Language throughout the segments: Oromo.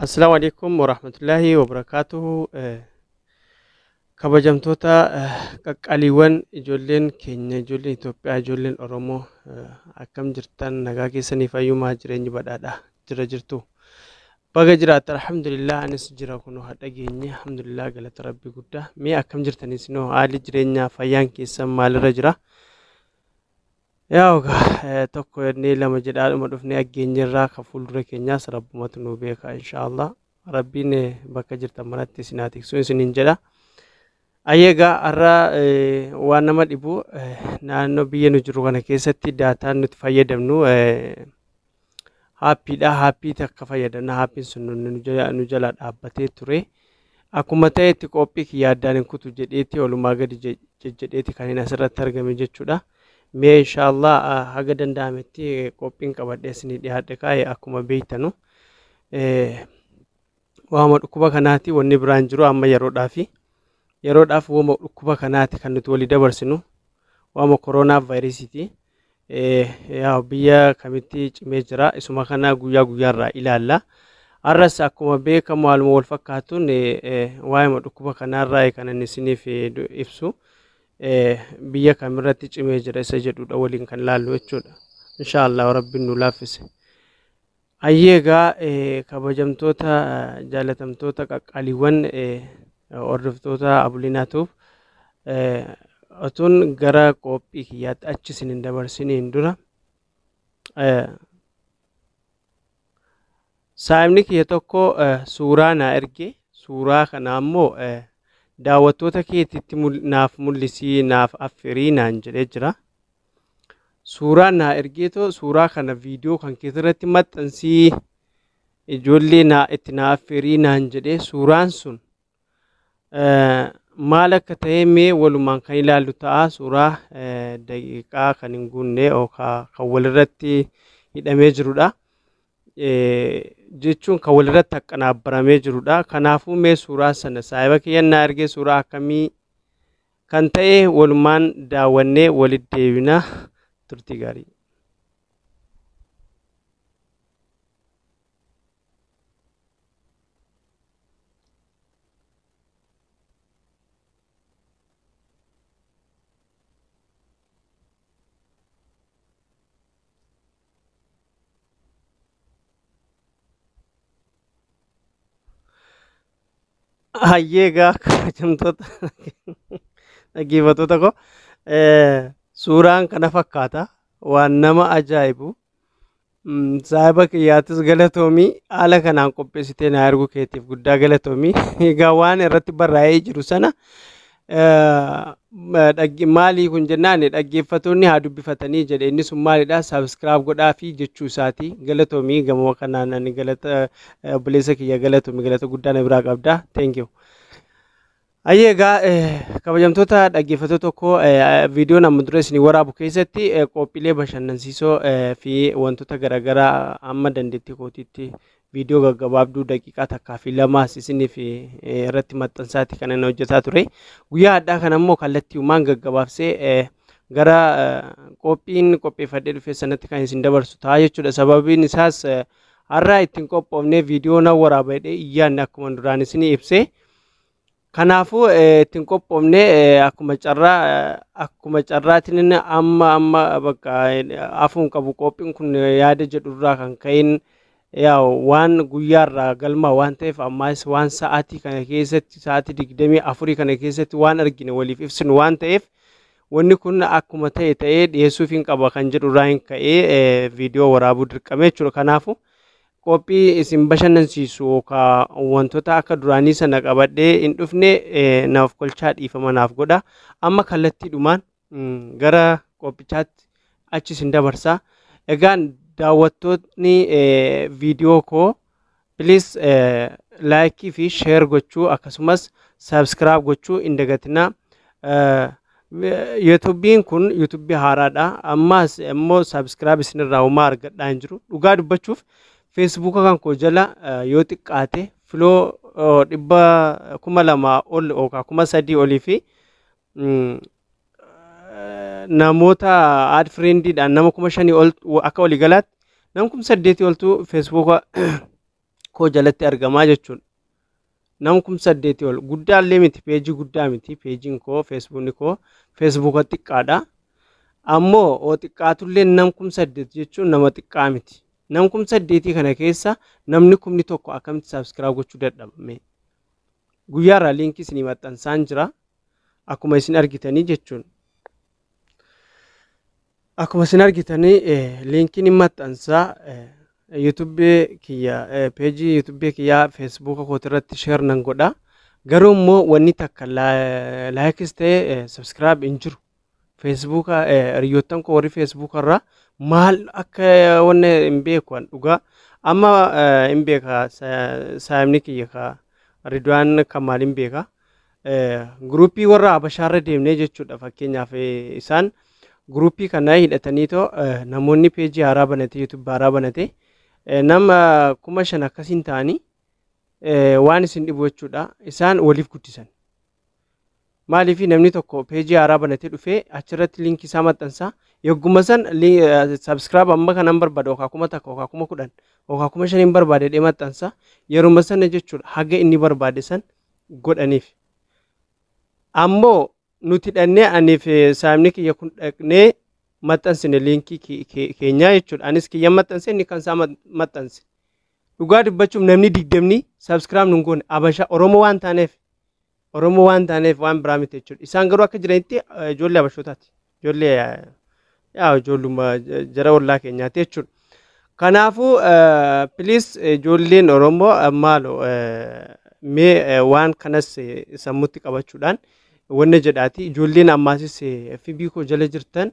Assalaamu alaikum warahmatullaahi wabarakaatuhu. Kabajamtoota qaqqaaliiwwan, ijoolleen keenya, ijoolleen Itoophiyaa, ijoolleen Oromoo, akkam jirtan? Nagaa keessanii, fayyumaa, jireenyi badhaadha jira jirtu? Baga jiraatta. Alhamdulillah, anis jira kunoo hadha geenye, alhamdulillah, galata rabbi guddaa. Mee akkam jirtanis noo, haalli jireenyaa, fayyaan keessan maalirra jira? Yaa egaa tokko jennee lama jedhaadhuma dhufnee aggeenyerraa, kan fuuldura keenyaas rabbumatu nu beeka. Inshaallah rabbiin bakka jirtan manatti isin haa tiksu isiniin jedha. Ayyeegaa, har'a waan nama dhibu, naannoo biyya nu jiru kana keessatti daataan nuti fayyadamnu haappiidha. Haappii takka fayyadamna. Haappiin sun nu jala dhaabbatee ture. Akkuma ta'etti qophii kiyya addaan hin kutu jedheeti walumaa gadi jejjedheeti kan inni asirratti argame jechuudha. Mee inshaallah haga danda'ametti qophiin qabadhee isinii dhiyaadhe kaa'e. Akkuma beektanu waama dhukkuba kanaati, wanni biraan jiru. Amma yeroodhaafi yeroodhaaf waama dhukkuba kanaati kan nuti walii dabarsinu, waama koronaa vaayirasiiti. Yaa biyya kamitti cimee jira, isuma kana guyyaa guyyaarraa ilaalla. Har'as akkuma beekamu haaluma wal fakkaatuun waa'ima dhukkuba kanaarraa kan inni isiniif ibsu, biyya kamirratti cimee jira isa jedhudha waliin kan laallu jechuudha. Inshaallah rabbiin nu laaffise. Ayyee, egaa kabajamtoota, jaalatamtoota, qaqqaaliiwwan hordoftoota Abuliinaatuuf, otuun gara qophii kiyyaatti achi isin hin dabarsiniin dura, saayimni kiyya tokko suuraa naa erge. Suuraa kana ammoo daawwattoota keetitti naaf mul'isii, naaf affirii naan jedhee jira. Suuraa naa ergeetoo, suuraa kana viidiyoo kan keessatti maxxansii, ijoollee naa itti naa affirii naan jedhee. Suuraan sun maal akka ta'e mee walumaan kan ilaallu ta'a. Suuraa daqiiqaa kan hin guunne yookaan kan walirratti hidhamee jirudha. Jechuun kan walirratti aqqanaabbaramee jirudha. Kanaafuu mee suuraa sana saahiba kiyyan naa ergee, suuraa akkamii kan ta'e walumaan daawwannee walitti deebina. Turtii gaarii. Hayyee, egaa kabajamtoota dhaggeeffattoota koo, suuraan kana fakkaata. Waan nama ajaa'ibu. Saahiba kiyyaattis galatoomii, haala kanaan qopheessitee na erguu keetiif guddaa galatoomii. Egaa waan irratti barraa'ee jiru sana maalii kun jennaan, dhaggeeffattoonni haa dubbifatanii jedhe. Inni sun maalidha? Subscribe godhaa fi jechuu isaati. Galatoomii, gamoo kanaan ani galata obboleessa kiyya, galatoomii, galata guddaa na biraa qabda. Thank you. Ayyee, egaa kabajamtoota dhaggeeffattoota tokko, viidiyoon amma dura isinii waraabu keessatti qophiilee bashannansiisoo fi wantoota garaagaraa amma dandeettii kootiitti viidiyoo gaggabaabduu daqiiqaa takkaa fi lamaas isiniif irratti maxxansaati kan inni hojjetaa ture. Guyyaa hadhaa kana immoo kallattiiwwan gaggabaabsee gara qophiin qopheeffadhee dhufe sanatti kan isin dabarsu ta'a jechuudha. Sababiin isaas har'a ittiin qophoofnee viidiyoo nan waraaba jedhee iyyaanne, akkuma duraan isinii ibsee. Kanaafuu ittiin qophoofne, akkuma carraatiin inni amma amma bakka afuun qabu qophiin kun yaada jedhurraa kan ka'in, yaa waan guyyaarraa galmaa waan ta'eef, ammaas waan sa'aatii kana keessatti, sa'aatii 24 kana keessatti waan argine waliif ibsinu waan ta'eef, wanni kun akkuma ta'e ta'ee dhiyeessuuf hin qaba kan jedhurraa hin ka'ee viidiyoo waraabuu dirqame jechuudha. Kanaafuu qophii isin bashannansiisu yookaan wantoota akka duraanii sana qabadhee hin dhufne naaf kolchaa, dhiifama naaf godha. Amma kallattiidhumaan gara qophichaatti achi isin dabarsa. Egaan daawwattoonni viidiyoo koo, please like fi share gochuu akkasumas subscribe gochuu hin dagatinaa. Yuutuubiin kun yuutuubii haaraadha. Ammas immoo subscribe isinirraa homaa argadhaa hin jiru. Dhugaa dubbachuuf feesbuuka kan koo jala yoo xiqqaate follow dhibba 2000 ol yookaan 3000 olii fi namoota add friendiidhaan nama 5000 ol, akka waliigalaatti nama 8000 oltu feesbuuka Koo jalatti argamaa jechuudha. Nama 8,000 ol guddaallee miti, peejii guddaa miti peejiin koo, feesbuukni koo feesbuuka xiqqaadha. Ammoo oo xiqqaatullee nam 8,000 jechuun nama xiqqaa miti. Nam 8,000 kana keessa namni 1,000 akkamitti subscribe gochuu dadhabame? Guyyaarraa liinkii isinii maxxansaan jira. Akkuma isin argitanii jechuun. Akkuma isin argitanii liinkiin hin maxxansaa yuutuubii kiyya, peejii yuutuubii kiyyaa feesbuuka kooti irratti share nan godha. Garuu immoo wanni takka like is ta'e subscribe hin jiru. Feesbuuka hiriyoottan koo warri feesbuuka irraa maal akka wanni hin beeku dhugaa. Amma hin beeka, saayimni kiyya ka Ridwaan Kamaal hin beeka. Guruupii warra Habashaarra deemnee jechuudha, fakkeenyaaf isaan guruupii kana hidhataniitoo namoonni peejii haaraa banate, yuutuubii haaraa banate, nama 5,000 akkasiin ta'anii waan isin dhibu jechuudha. Isaan waliif guddisan. Maaliif namni tokko peejii haaraa banatee dhufee achirratti liinkii isaa maxxansaa, yogguma san subscribe amma kanan barbaada yookaan 1,000 yookaan 10,000 yookaan 5,000 barbaade dhee maxxansaa, yeruma sana jechuudha haga inni barbaade san godhaniif. Ammoo nuti dhannee aniif saamni kiyya kun dhaqnee maxxansine liinkii keenyaa jechuudha. Anis kiyya maxxanse, inni kan isaa maxxanse. Dhugaa dubbachuuf namni 20 subscribe nun goone, Abashaa Oromoo waan taaneef, Oromoo waan taaneef, waan biraa miti jechuudha. Isaan garuu akka jiranitti ijoollee Abashootaati. Ijoollee yaa ijoolluma jara ollaa keenyaati jechuudha. Kanaafuu please ijoolleen Oromoo maalo mee waan kanas sammuutti qabachuudhaan wanna jedhaati, ijoolleen ammaasis FB koo jala jirtan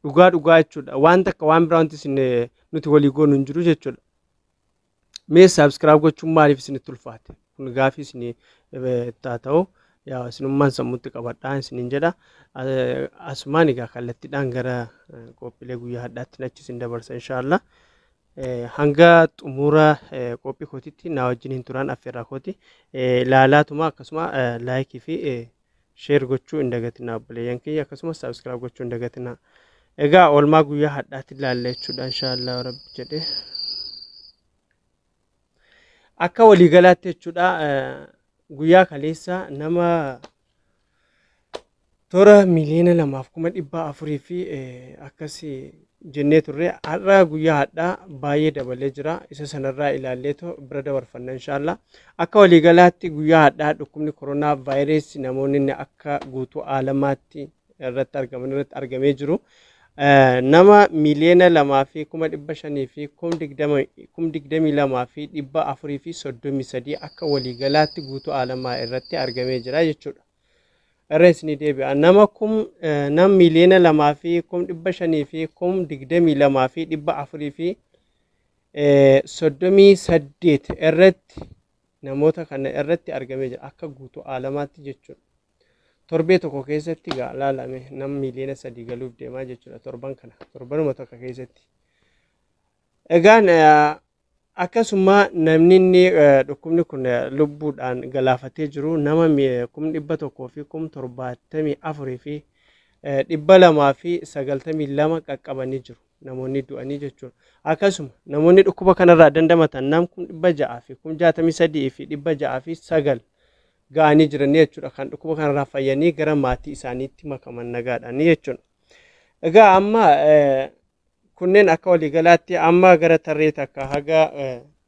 dhugaa dhugaa jechuudha. Waan takka waan biraa wanti isin nuti walii goonu hin jiru jechuudha. Mee subscribe gochuun maaliif isinitti ulfaate? Kun gaafii isin taa ta'u yaa isinummaan sammuutti qabadhaa isiniin jedha. Asumaan egaa kallattiidhaan gara qophiilee guyyaa hadhaatti achi isin dabarsa inshaallah. Hanga xumura qophii kootitti na wajjin hin turan affeerraa kooti. Ilaalaatuma akkasuma like fi share gochuu hin dagatinaa obboleeyyan kiyya, akkasumas subscribe gochuu hin dagatinaa. Egaa oolmaa guyyaa hadhaatti ilaalla jechuudha inshaallah rabbi jedhee. Akka waliigalaatti jechuudha guyyaa kaleessa nama toora 2,400,000 fi akkas jennee turre, har'a guyyaa hadhaa baay'ee dabalee jira. Isa sanarraa ilaalleetoo bira dabarfanna inshaallah. Akka waliigalaatti guyyaa hadhaa dhukkubni koronaa vaayirasii namoonni inni akka guutuu aalamaatti irratti argaman irratti argamee jiru. Nama 2,520,022,433 akka waliigalaatti guutuu aalamaa irratti argamee jira jechuudha. Irra isinii deebi'a. Nama kum nam 2,522,438 irratti namoota kana irratti argamee jira akka guutuu aalamaatti jechuudha. Torbee tokko keessatti gaa laalame nam 3 miliyoona galuuf deemaa jechuudha torban kana, torbanuma tokko keessatti. Egaan akkasuma namni inni dhukkubni kun lubbuudhaan galaafatee jiru nama 174,292 qaqqabanii jiru namoonni du'anii jechuudha. Akkasuma namoonni dhukkuba kanarraa dandamatan nam 663,609 ga'anii jiranii jechuudha, kan dhukkuba kanarraa fayyanii gara maatii isaaniitti makaman nagaadhaan jechuudha. Egaa amma kunneen akka waliigalaatti, amma gara tarree takka haga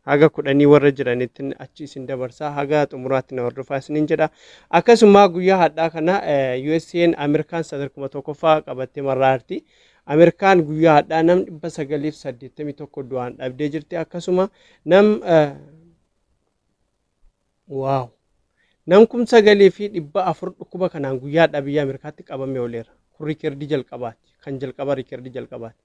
10 warra jiranitti achi isin dabarsaa, haga xumuraatti na hordofaa isiniin jedha. Akkasuma guyyaa hadhaa kana USA'n Ameerikaan sadarkuma tokkoffaa qabattee marraa jirti. Ameerikaan guyyaa hadhaa nam 981 du'aan dhabdee jirti. Akkasuma nam waaw nam 9,400 dhukkuba kanaan guyyaa hadhaa biyya Ameerikaatti qabamee ooleera. Kun riikerdii jalqabaati. Kan jalqaba riikerdii jalqabaati.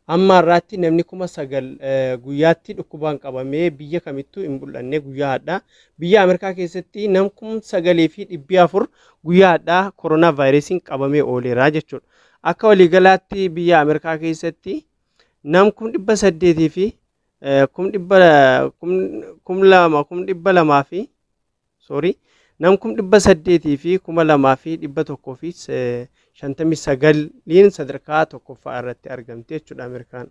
Amma har'aatti namni 9,000 guyyaatti dhukkubaan qabamee biyya kamittuu hin mul'anne guyyaa hadhaa. Biyya Ameerikaa keessatti nam 9,400 guyyaa hadhaa koronaa vaayirasiin qabamee ooleera jechuudha. Akka waliigalaatti biyya Ameerikaa keessatti nam 800,000 fi 2,000 200,000 fi, sorry, nam 802,159 sadarkaa tokkoffaa irratti argamte jechuudha Ameerikaan.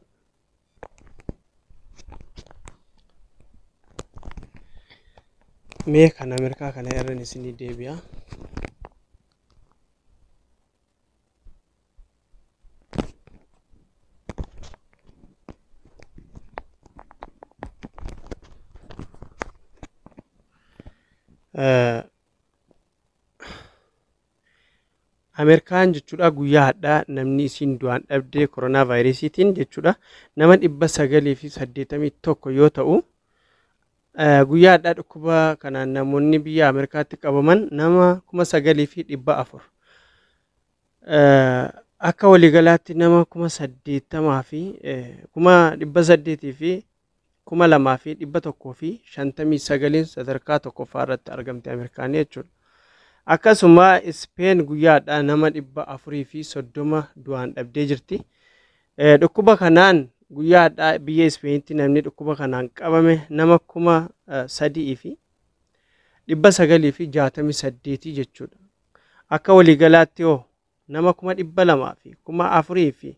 Mee kan Ameerikaa kana irran isinii deebi'a. Ameerikaan jechuudha guyyaa hadhaa namni isiin du'aan dhabdee koronaa vaayirasiitiin jechuudha nama 981 yoo ta'u, guyyaa hadhaa dhukkuba kanaan namoonni biyya Ameerikaatti qabaman nama 9,400. Akka waliigalaatti nama 80,000 fi 800,000 fi 2,159 sadarkaa tokkoffaa irratti argamte Ameerikaan jechuudha. Akkasuma Ispeen guyyaadhaa nama 430 du'aan dhabdee jirti. Dhukkuba kanaan guyyaadhaa biyya Ispeenitti namni dhukkuba kanaan qabame nama 3,968 jechuudha. Akka waliigalaatti hoo nama 200,000 fi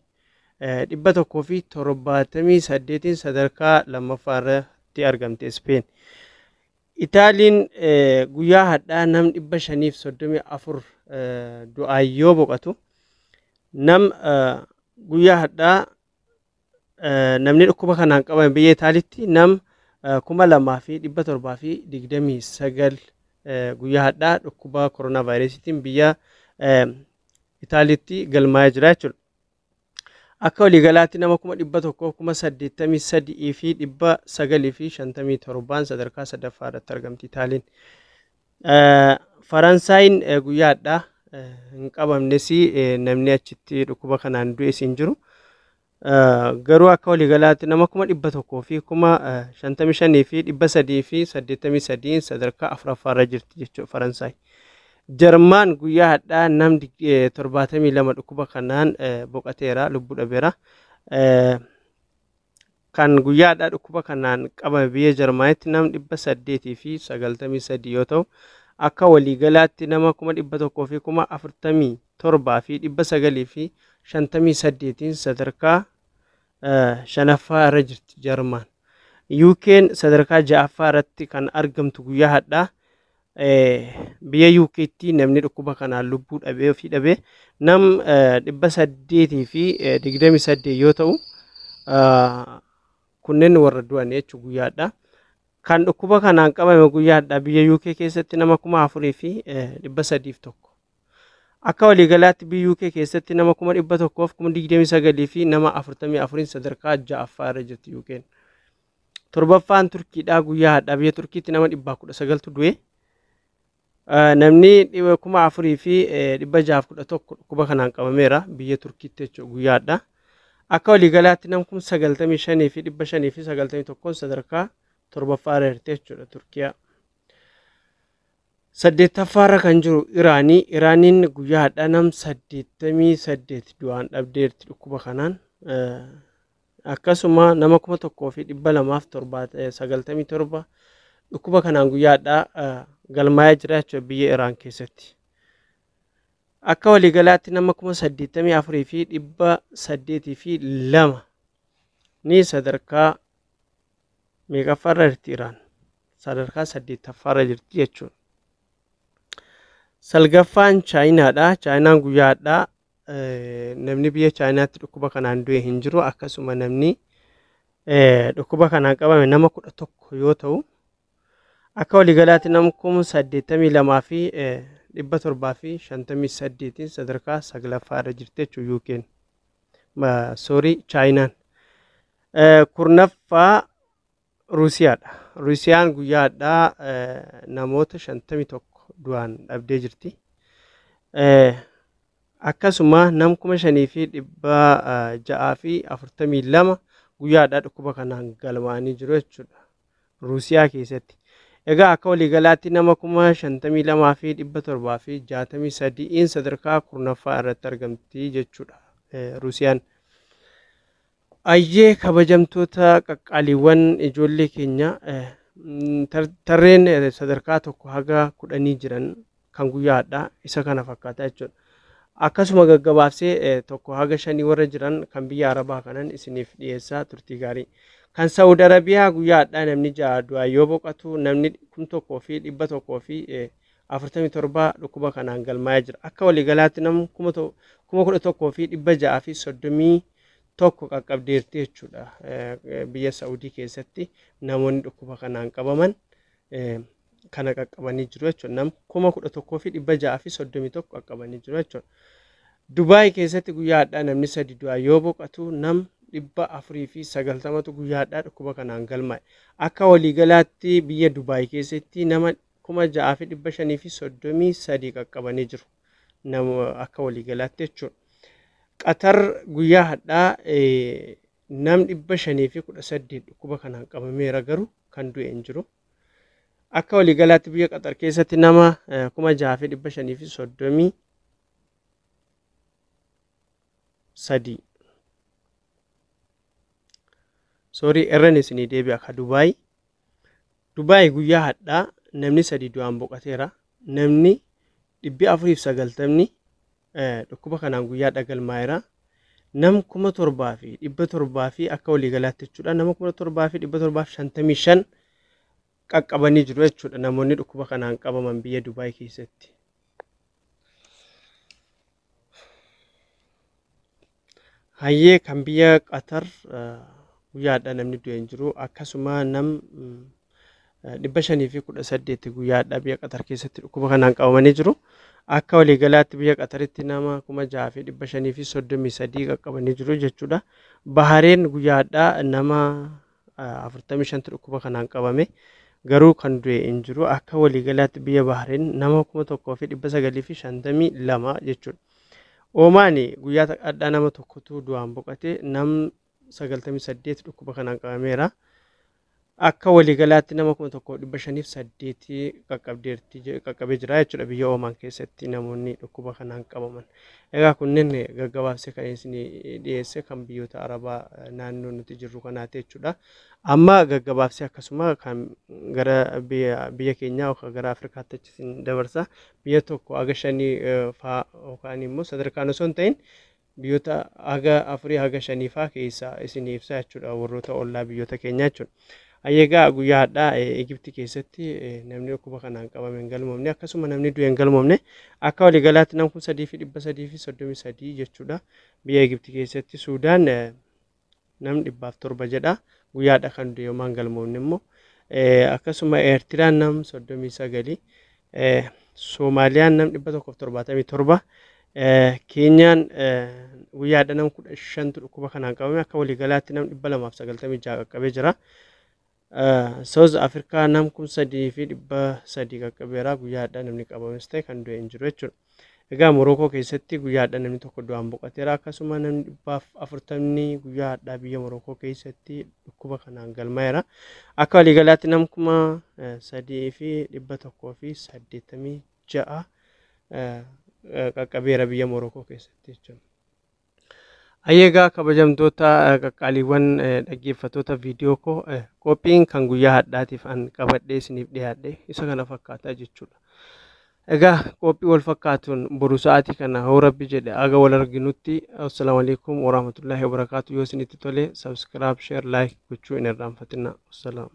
4,178 sadarkaa lammaffaa irratti argamte Ispeen. Itaaliin guyyaa hadhaa nam 534 du'aan yoo boqotu, nam guyyaa hadhaa namni dhukkuba kanaan qabame biyya Itaaliitti nam 2,729 guyyaa hadhaa dhukkuba koronaa vaayirasiitiin biyya Itaaliitti galmaa'ee jira jechuudha. Akka waliigalaatti nama 183,957 sadarkaa sadaffaa irratti argamti Itaaliin. Faransaayiin guyyaa hadhaa hin qabamnes, namni achitti dhukkuba kanaan du'es hin jiru. Garuu akka waliigalaatti nama 155,383 sadarkaa afuraffaa irra jirti jechuudha Faransaay. Jarmaan guyyaa hadhaa namni 72 dhukkuba kanaan boqoteera, lubbuu dhabeera. Kan guyyaa hadhaa dhukkuba kanaan qabame biyya Jarmaanitti nam 893 yoo ta'u, akka waliigalaatti nama 147,958 sadarkaa shanaffaa irra jirti Jarmaan. UK'n sadarkaa ja'affaa irratti kan argamtu guyyaa hadhaa biyya UK'tti namni dhukkuba kanaan lubbuu dhabee ofii dhabee nam 828 yoo ta'u, kunneen warra du'an jechuudha guyyaa hadhaa. Kan dhukkuba kanaan qabame guyyaa hadhaa biyya UK keessatti nama 4,301. Akka waliigalaatti biyya UK keessatti nama 129,000 fi nama 44 sadarkaa ja'affaa irra jirti UK'n. Torbaffaan Turkiidhaa, guyyaa hadhaa biyya Turkiitti nama 119tu du'e. Namni 4,611 dhukkuba kanaan qabameera biyya Turkiitti jechuudha guyyaa hadhaa. Akka waliigalaatti nama 95,591 sadarkaa torbaffaa irra jirti jechuudha Turkiyaa. Saddeettaffaa irra kan jiru Iraanii. Iraaniin guyyaa hadhaa nam 88 du'aan dhabdeerti dhukkuba kanaan. Akkasuma nama 1,297 dhukkuba kanaan guyyaa hadhaa galmaa'ee jira jechuudha biyya Iraan keessatti. Akka waliigalaatti nama 84,802 ni sadarkaa meeqaffaa irra jirti Iraan? Sadarkaa saddeettaffaa irra jirti jechuudha. Salgaffaan Chaayinaadha. Chaayinaan guyyaa hadhaa namni biyya Chaayinaatti dhukkuba kanaan du'e hin jiru. Akkasuma namni dhukkuba kanaan qabame nama 11 yoo ta'u, akka waliigalaatti nama 82,758 sadarkaa saglaffaa irra jirti jechuudha UK'n. Sorry, Chaayinaan. Kurnaffaa Ruusiyaadha. Ruusiyaan guyyaa hadhaa namoota 51 du'aan dhabdee jirti. Akkasuma nam 5,642 guyyaa hadhaa dhukkuba kanaan galmaa'anii jiru jechuudha Ruusiyaa keessatti. Egaa akka waliigalaatti nama 52,763 sadarkaa kurnaffaa irratti argamti jechuudha Ruusiyaan. Ayyee, kabajamtoota qaqqaaliiwwan ijoollee keenya, tarreen sadarkaa 1 haga 10 jiran kan guyyaa hadhaa isa kana fakkaata jechuudha. Akkasuma gaggabaabsee 1 haga 5 warra jiran kan biyya Arabaa kanan isiniif dhiyeessaa, turtii gaarii. Kan Saawud Arabiyaa guyyaa har'aa namni 6 du'aan yoo boqotu namni 1147 dhukkuba kanaan galmaa'ee jira. Akka waliigalaatti namni 11,631 qaqqabdeerti jechuudha. Biyya Saa'udii keessatti namoonni dhukkuba kanaan qabaman kana qaqqabanii jiru jechuudha. Nam 11,631 qaqqabanii jiru jechuudha. Dubaay keessatti guyyaa har'aa namni 3 du'aan yoo boqotu nam 490tu guyyaa har'aa dhukkuba kanaan galmaa'e. Akka waliigalaatti biyya Dubaay keessatti nama 6,533 qaqqabanii jiru. Nama akka waliigalaatti jechuudha. Qatar guyyaa har'aa nam 518 dhukkuba kanaan qabameera garuu kan du'e hin jiru. Akka waliigalaatti biyya Qatar keessatti nama 6,533. Soorii irraan isinii deebi'a ka Dubaay. Dubaay guyyaa har'aa namni 3 du'aan boqoteera. Namni 490 dhukkuba kanaan guyyaa har'aa galmaa'eera. Nam 7,700 fi akka waliigalaatti jechuudha. Nama 7,755 qaqqabanii jiru jechuudha namoonni dhukkuba kanaan qabaman biyya Dubaay keessatti. Hayyee kan biyya Qatar guyyaa har'aa namni du'e hin jiru. Akkasuma nam 518 guyyaa har'aa biyya Qatar keessatti dhukkuba kanaan qabamanii jiru. Akka waliigalaatti biyya Qataritti nama 6,533 qaqqabanii jiru jechuudha. Bahareen guyyaa har'aa nama 45tu dhukkuba kanaan qabame garuu kan du'e hin jiru. Akka waliigalaatti biyya Bahareen nama 1,952 jechuudha. Oomaan guyyaa har'aa nama 1tu du'aan boqote nam 98 dhukkuba kanaan qabameera. Akka waliigalaatti nama 1,508 qaqqabee jira jechuudha biyya Oomaan keessatti namoonni dhukkuba kanaan qabaman. Egaa kunneen gaggabaabsee kan isinii dhiyeesse kan biyyoota Arabaa naannoo nuti jirru kanaati jechuudha. Amma gaggabaabsee akkasuma kan gara biyya keenyaa yookaan gara Afrikaatti achi isin dabarsa. Biyya 1 haga 5 fa'aa yookaan immoo sadarkaan osoo hin ta'in biyyoota haga 4 haga 5 fa'aa keessa isinii ibsa jechuudha warroota ollaa biyyoota keenyaa jechuudha. Egaa guyyaa har'aa Egipti keessatti namni dhukkuba kanaan qabame hin galmoofne akkasuma namni du'e hin galmoofne akka waliigalaatti nam 3,333 jechuudha. Biyya Egipti keessatti Suudaan nam 107 jedha guyyaa har'aa kan du'e homaa hin galmoofne immoo akkasuma Eertiraan nam 39 Soomaaliyaan nam 177 Keenyaan guyyaa har'aa nam 15tu dhukkuba kanaan qabame akka waliigalaatti nam 296 qaqqabee jira. South Africa nam 3,300 qaqqabeera guyyaa har'aa namni qabames ta'e kan du'e hin jiru jechuudha. Egaa Morookoo keessatti guyyaa har'aa namni 1 du'aan boqoteera. Akkasuma namni 140 guyyaa har'aa biyya Morookoo keessatti dhukkuba kanaan galmaa'eera. Akka waliigalaatti nam 3,186 qaqqabeera biyya Morookoo keessatti jechuudha. Egaa kabajamtoota qaqqaaliiwwan dhaggeeffattoota viidiyoo koo qophiin kan guyyaa har'aatiif an qabadhee isiniif dhiyaadhe isa kana fakkaataa jechuudha. Egaa qophii wal fakkaatuun boru sa'aatii kana hoo rabbi jedhe aga wal arginutti assalaamu alaikum warahmatullaahi wabarakaatu. Yoo isinitti tole subscribe, share, like gochuu hin irraanfatinaa. Wassalaam.